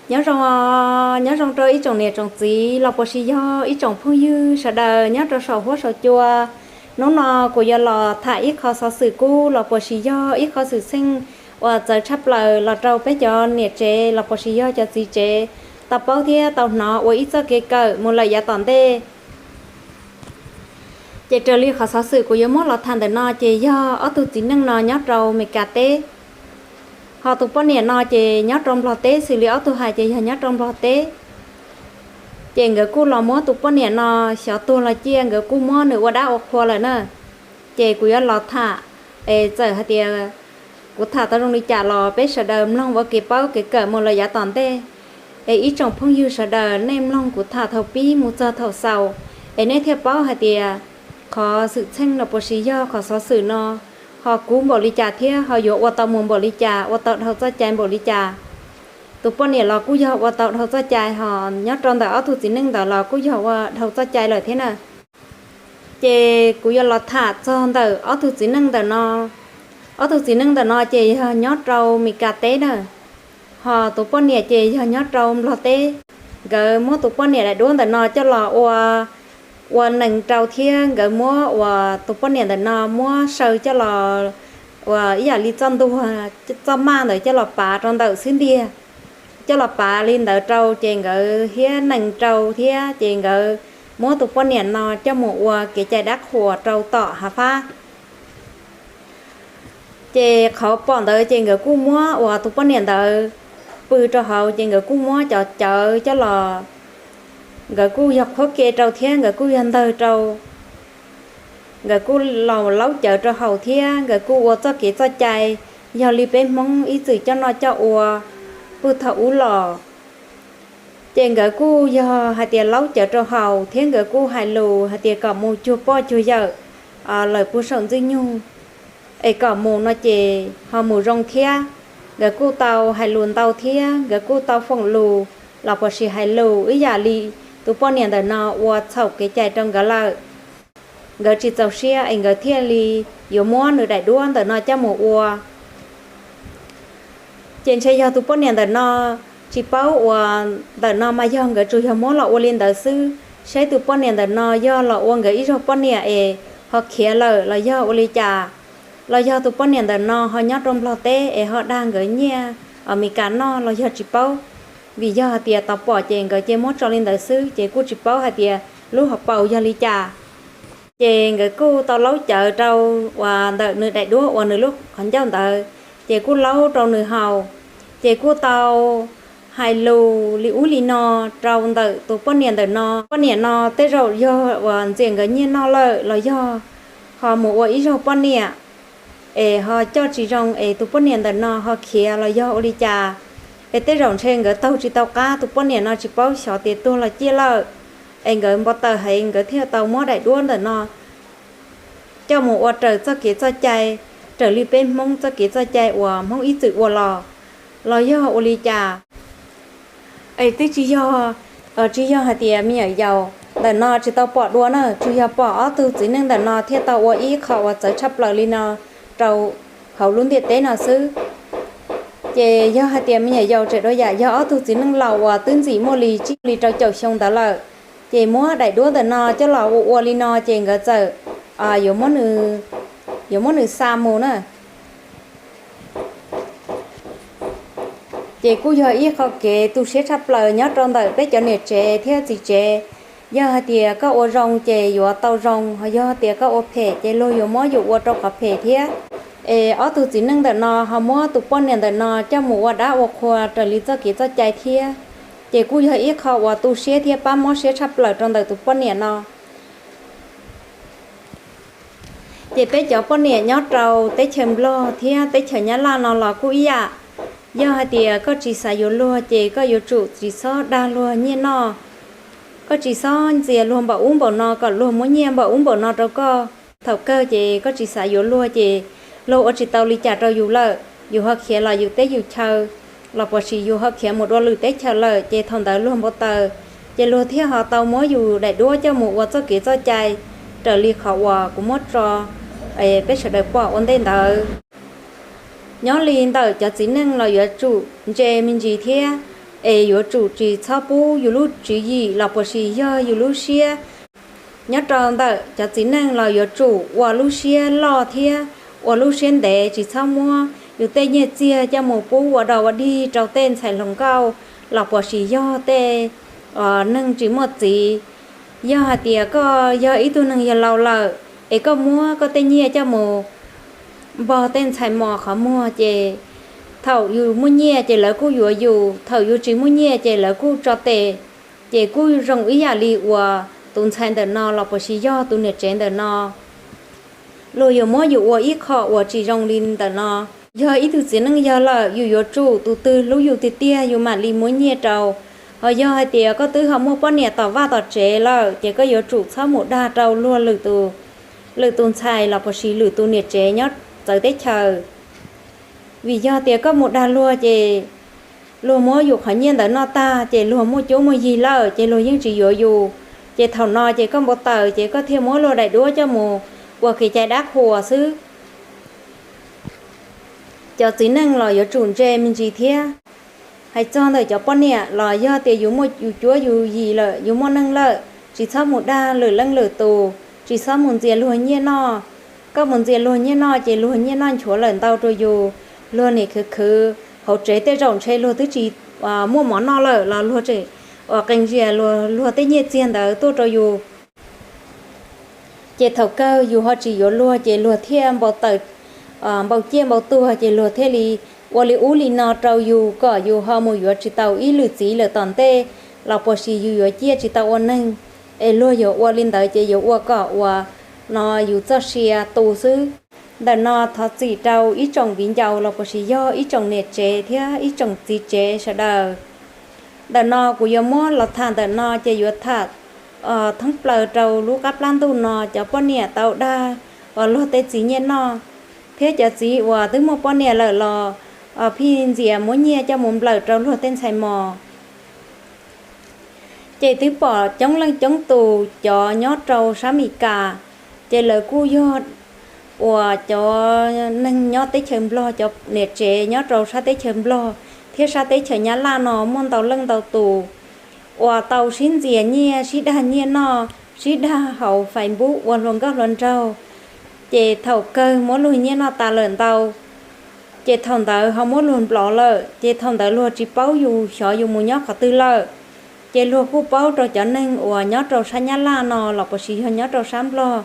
Nyob zoo, nyob zoo rau ib tsoom niam tsoom txiv los puas sis yog ib tsoom phooj ywg sawv daws nyob rau saum huab saum cua. Hnub no kuv yuav los tham ib qho xov xwm kub los puas sis yog ib qho xwm txheej uas txawv tshaj plaws los rau peb cov niam tsev los puas sis yog cov txiv tsev tau paub thiab tau hnov ua ib txoj kev kawm mus lawm yav tom ntej. Ces raws li qhov xov xwm kuv yuav muab los tham ntawm no ces yog ob tug txiv neej no nyob rau Meskas teb, ho tus poj niam no ces nyob rau Nplog teb, xws li ob tug hais ces yog nyob rau Nplog teb. Ces nkawd kuj los muab tus poj niam no xyov tuag los cia, nkawd kuj muab nws ua dab ua qhua lawm na. Ces kuv yuav los tham, es txawm hais tias kuv tham tau zoo li cas los peb sawv daws mloog ua kev paub kev kawm mus lawm yav tom ntej. Es ib tsoom phooj ywg sawv daws nej mloog kuv tham thaum pib mus txog thaum xaus, es nej thiaj paub hais tias qhov xwm txheej los puas sis yog qhov xov xwm no ho kub npaum li cas thiab ho yuav ua tau mus npaum li cas, ua tau dhau txoj cai npaum li cas. Tus poj niam los kuj yog ua tau dhau txoj cai, ho nyob rau ntawm ob tug txiv neej ntawd los kuj yog ua dhau txoj cai lawm thiab na. Ces kuv yuav los tham txog ntawm ob tug txiv neej ntawm no. Ob tug txiv neej ntawm no ces yog nyob rau Meskas teb na, ho tus poj niam ces yog nyob rau Nplog teb. Nkawd muab tus poj niam daim duab ntawm no coj los ua, ua nees rau thiab nkawd muab uas tus poj niam ntawm no muab saw coj los ua ib yam li txoj ntuag, txoj maj ntawd coj los pav rau ntawm xub ntiag, coj los pav li ntawd rau ces nkawd thiab nees rau thiab ces nkawd muab tus poj niam no coj mus ua kev cai dab qhuas rau tom hav fab. Ces qhov pom ntawd ces nkawd kuj muab uas tus poj niam ntawd pw rau hauv ces nkawd kuj muab cov cawv coj los, nkawd kuj yog qhuab ke rau thiab nkawd kuj yog ntawg rau. Nkawd kuj los laub cawv rau hauv thiab nkawd kuj ua txoj kev txoj cai yog li peb Hmoob ib txwm coj noj coj ua puag thaum ub los. Ces nkawd kuj yog hais tias laub cawv rau hauv thiab nkawd kuj hais lus hais tias kom mus cuag poj cuag yawm lawm puag saum Ntxwj Nyug, es kom mus no ces ho mus zoo thiab. Nkawd kuj tau hais lus ntau thiab nkawd kuj tau foom lus los puas sis hais lus ib yam li tus poj niam ntawm no ua txhaum kev cai rau nkawd lawm. Nkawd tsis txaus siab es nkawd thiaj li yuav muab nws daim duab ntawm no coj mus ua. Ces ntshe yog tus poj niam ntawm no tsis paub uas ntawm no mas yog nkawd tsuas yog muab los ua li ntawd xwb, saib tus poj niam ntawm no yog los ua nkawd ib zaug poj niam es ho khiav lawm los yog ua li cas, los yog tus poj niam ntawm no ho nyob rau Nplog teb es ho dag nkawd nyiaj Amelikas noj los yog tsis paub. Vim yog hais tias tau pom ces nkawd cia muab tso li ntawd xwb ces kuj tsis paub hais tias lub hauv paus yog li cas. Ces nkawd kuj tau laub cawv rau uas ntawm nws daim duab uas nws lub qhov ncauj ntawd, ces kuj laub rau nws haus. Ces kuj tau hais lus li ub li no rau ntawm tus poj niam ntawm no. Poj niam no tej zaum yog uas ntxias nkawd nyiaj noj lawm los yog ho mus ua ib zaug poj niam es ho coj tsis zoo es tus poj niam ntawm no ho khiav los yog ua li cas. Es tej zaum ntshe nkawd taug tsis tau qab, tus poj niam no tsis paub xyov tias tuag los ciaj lawm, es nkawd npau taws heev nkawd thiaj tau muab daim duab ntawm no coj mus ua raws txoj kev txoj cai, raws li peb Hmoob txoj kev txoj cai uas Hmoob ib txwm ua los, los yog ua li cas. Es twb tsis yog, tsis yog hais tias me nyuam yaus ntawm no tsis tau pom dua na, tsuas yog pom ob tug txiv neej ntawm no thiaj tau ua ib qho uas txawv tshaj plaws li no rau hauv lub ntiaj teb no xwb. Ces yog hais tias me nyuam yaus tseem dua yam yog ob tug txiv neej laus uas twb ntxim muaj li tsib li rau caum xyoo ntawd lawm, ces muab daim duab ntawm no coj los ua ua li no ces nkawd txawm yuav muab nws xa mus na. Ces kuj yog ib qho kev tu siab tshaj plaws nyob rau ntawm peb cov niam tsev thiab txiv tsev. Yog hais tias koj ua zoo ces yuav tau zoo, ho yog tias koj ua phem ces luag yuav muab yus ua rau qhov phem thiab. Es ob tug txiv neej ntawm no ho muab tus poj niam ntawm no coj mus ua dab ua qhua raws li txoj kev txoj cai thiab. Ces kuj yog ib qho uas tu siab thiab pab mob siab tshaj plaws rau ntawm tus poj niam no. Ces peb cov poj niam nyob rau teb chaws Nplog thiab teb chaws Nyab Laj no los kuj ib yam. Yog hais tias koj tsis xav yuav luag ces koj yuav tsum tsis txhob dag luag nyiaj noj. Koj tsis txhob ntxias luag npaum ub npaum no kom luag muab nyiaj npaum ub npaum no rau koj. Thaum kawg ces koj tsis xav yuav luag ces luag ua tsis tau li cas rau yus lawm, yus ho khiav los yus teb yus chaw, los puas sis yus ho khiav mus dua lwm teb chaws lawm ces thaum ntawd luag npau taws, ces luag thiaj ho tau muab yus daim duab coj mus ua txoj kev txoj cai raws li qhov uas kuv muab tso peb sawv daws pom ua ntej ntawd. Nyob li ntawm cov txiv neej los yuav tsum ntse me ntsis thiab, es yuav tsum tsis txhob pub yus lub tswv yim los puas sis yog yus lub siab. Nyob rau ntawm cov txiv neej los yuav tsum ua lub siab loj thiab ua lub siab ntev, tsis txhob muab yus tej nyiaj txiag coj mus pub ua dog ua dig rau tej ntxhais hluas nkauj los puas sis yog tej neeg tsis muaj txiv. Yog hais tias koj yog ib tug neeg yog laus lawm es koj muab koj tej nyiaj coj mus npog tej ntxhais mos qhov muag ces thaum yus muaj nyiaj ces lawv kuj yuav yus, thaum yus tsis muaj nyiaj ces lawv kuj tso tes. Ces kuj zoo ib yam li uas tus ntxhais ntawm no los puas sis yog tus niam tsev ntawm no, luag yuav muab yus ua ib qho uas tsis zoo li ntawm no. Yog ib tug txiv neej yog lawm yus yuav tsum tus twg hlub yus tiag tiag yus mam li muab nyiaj rau. Ho yog hais tias koj twb ho muaj poj niam tom vaj tom tsev lawm ces koj yuav tsum txhob mus dag rau luag lwm tus, lwm tus ntxhais los puas sis lwm tus niam tsev nyob txawv teb chaws. Vim yog tias koj mus dag luag ces luag muab yus qhov nyiaj ntawd noj tag ces luag muaj cuab muaj yig lawm ces luag yeej tsis yuav yus. Ces thaum no ces koj npau taws ces koj thiaj muab luag daim duab coj mus ua kev cai dab qhuas xwb. Cov txiv neej los yuav tsum ntse me ntsis thiab. Hais txog ntawm cov poj niam los yog tias yus muaj yus cuab yus yig lawm, yus muaj neej lawm, tsis txhob mus dag lwm leej lwm tus, tsis txhob mus ntxias luag nyiaj noj. Koj mus ntxias luag nyiaj noj ces luag nyiaj noj nchuav lawm ntau rau yus, luag nim khwv khwv hauv tsev tej zaum ntshe luag twb tsis muaj mov noj lawm los luag tseem uas qee zias luag tej nyiaj txiag ntawd tuaj rau yus. Ces thaum kawg yus ho tsis yuav luag ces luag thiaj npau taws, npau ciaj npau tuag ces luag thiaj li ua li ub li no rau yus kom yus ho mus yuav tsis tau ib lwm txiv lawm tom ntej, los puas sis yus yuav ciaj tsis tau ua neeg. Es luag yuav ua li ntawd ces yuav ua kom uas no yus txoj sia tu xwb. Ntawm no thov txim rau ib tsoom viv ncaus los puas sis yog ib tsoom niam tsev thiab ib tsoom txiv tsev sawv daws. Ntawm no kuv yuav muab los tham ntawm no ces yuav tham thoob plaws rau lub qab plab ntuj no cov poj niam tau dag uas luag tej txiv nyiaj noj, thiab cov txiv uas twb muaj poj niam lawm los phij ntxias muab nyiaj coj mus nplawm rau luag tej ntxhais mos. Ces twb pom coob leej coob tus cov nyob rau sab Mes Kas, ces lawv kuj yog uas cov neeg nyob teb chaws Nplog, cov niam tsev nyob rau sab teb chaws Nplog thiab sab teb chaws Nyab Laj no muaj ntau leej ntau tus uas tau sib ntxias nyiaj, sib dag nyiaj noj, sib dag hauv Facebook ua hluas nkauj hluas nraug. Ces thaum kawg muab luag nyiaj noj tas lawm ntau, ces thaum ntawd ho muab luag nplov lawm, ces thaum ntawd luag tsis paub yus xyov yus mus nyob qhov twg lawm. Ces luag kuj paub rau cov neeg uas nyob rau sab Nyab Laj no los puas sis yog nyob rau sab Nplog,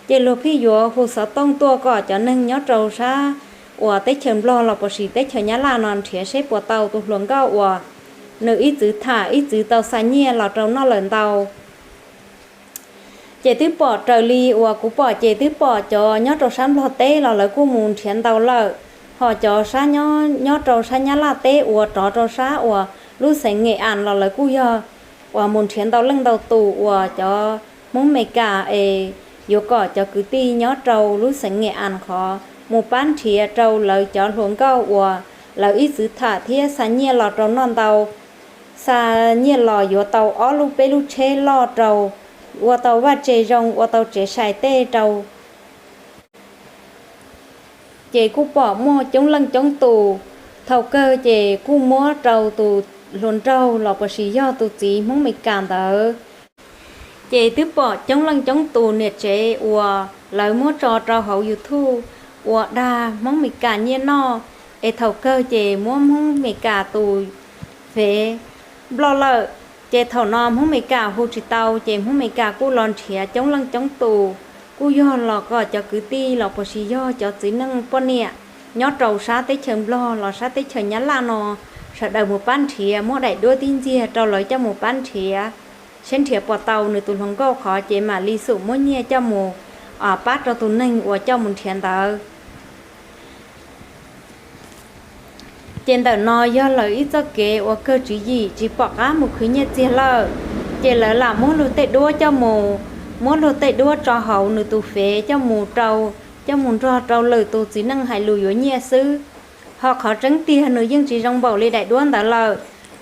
ces luag phij yuav hu xov tooj tuaj kom cov neeg nyob rau sab uas teb chaws Nplog los puas sis teb chaws Nyab Laj no nrhiav seb puas tau tus hluas nkauj uas nws ib txwv tham ib txwv tau xa nyiaj los rau noj lawm ntau. Ces twb pom raws li uas kuv pom ces twb pom cov nyob rau sab Nplog teb los lawv kuj mus nrhiav ntau lawm, ho cov sab nyob rau sab Nyab Laj teb uas rov rau sab uas lub xeev Nkem As los lawv kuj yog uas mus nrhiav ntau leej ntau tus uas cov Hmoob Mes Kas es yuav kom cov kwv tij nyob rau lub xeev Nkem As qhov mus pab nrhiav rau lawv cov hluas nkauj uas lawv ib txwv tham thiab xa nyiaj los rau noj ntau, xa nyiaj los yuav tau ob lub peb lub tsheb loj rau, ua tau vaj tse zoo, ua tau tsev sai tej rau. Ces kuj pom muaj coob leej coob tus, thaum kawg ces kuj muab rau tus hluas nraug los puas sis yog tus txiv Hmoob Mes Kas ntawd. Ces twb pom coob leej coob tus niam tsev uas lawv muab tso rau hauv YouTube uas dag Hmoob Mes Kas nyiaj noj, es thaum kawg ces muab Hmoob Mes Kas tus fev nploj lawm. Ces thaum no Hmoob Mes Kas hu tsis tau, ces Hmoob Mes Kas kuj los nrhiav coob leej coob tus, kuj yog los kom cov kwv tij los puas sis yog cov txiv neej poj niam nyob rau sab teb chaws Nplog los sab teb chaws Nyab Laj no, sawv daws mus pab nrhiav, muab daim duab tib ntxiag rau lawv coj mus pab nrhiav, seb nrhiav puas tau nws tus hluas nkauj qhov ces mam li xub muab nyiaj coj mus pab rau tus neeg uas coj mus nrhiav ntawd. Ces ntawm no yog lawv ib txoj kev uas kawg tswv yim tsis pom qab mus khwv nyiaj txiag lawm, ces lawv lam muab luag tej duab coj mus, muab luag tej duab tso hauv nws tus fev coj mus rau, coj mus nrog rau lwm tus txiv neej hais lus yuav nyiaj xwb. Ho qhov tseeb tiag nws yeej tsis zoo npaum li daim duab ntawd lawm,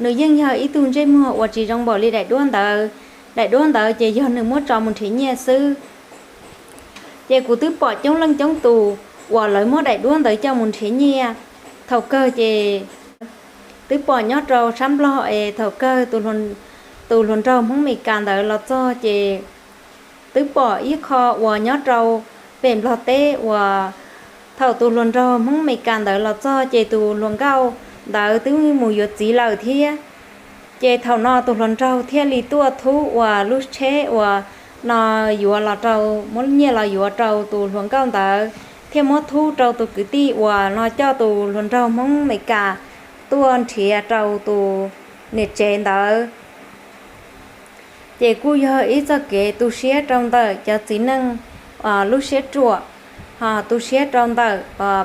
nws yeej yog ib tug ntsej muag uas tsis zoo npaum li daim duab ntawd. Daim duab ntawd ces yog nws muab tso mus nrhiav nyiaj xwb. Ces kuv twb pom coob leej coob tus uas lawv muab daim duab ntawd coj mus nrhiav nyiaj. Thaum kawg ces Twb pom nyob rau sab Nplog es thaum kawg tus hluas nraug Hmoob Meskas ntawd los txog ces twb pom ib qho uas nyob rau pem Nplog teb uas thaum tus hluas nraug Hmoob Meskas ntawd los txog ces tus hluas nkauj ntawd twb mus yuav txiv lawm thiab. Ces thaum no tus hluas nraug thiaj li tuaj thub uas lub tsheb uas no yuav los rau, muab nyiaj los yuav rau tus hluas nkauj ntawd, thiaj muab thub rau tus kwv tij uas no coj tus hluas nraug Hmoob Meskas tuaj nrhiav rau tus niam tsev ntawd. Ces kuj yog ib txoj kev tu siab rau ntawm cov txiv neej lub siab ruam, ho tu siab rau ntawm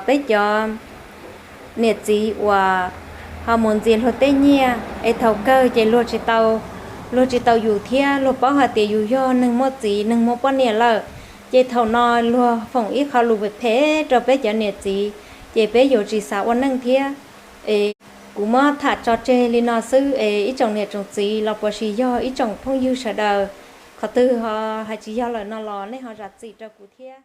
peb cov niam txiv uas ho mus ntxias luag tej nyiaj es thaum kawg ces luag tsis tau, luag tsis tau yus thiab luag paub hais tias yus yog neeg muaj txiv neeg muaj poj niam lawm, ces thaum no luag foom ib qho lus phem phem rau peb cov niam txiv, ces peb yuav tsis xav ua neej thiab. Es kuv muab tham tso tseg li no xwb es ib tsoom niam tsoom txiv los puas sis yog ib tsoom phooj ywg sawv daws, qhov twg ho hais tsis yog lawm no los nej ho zam txim rau kuv thiab.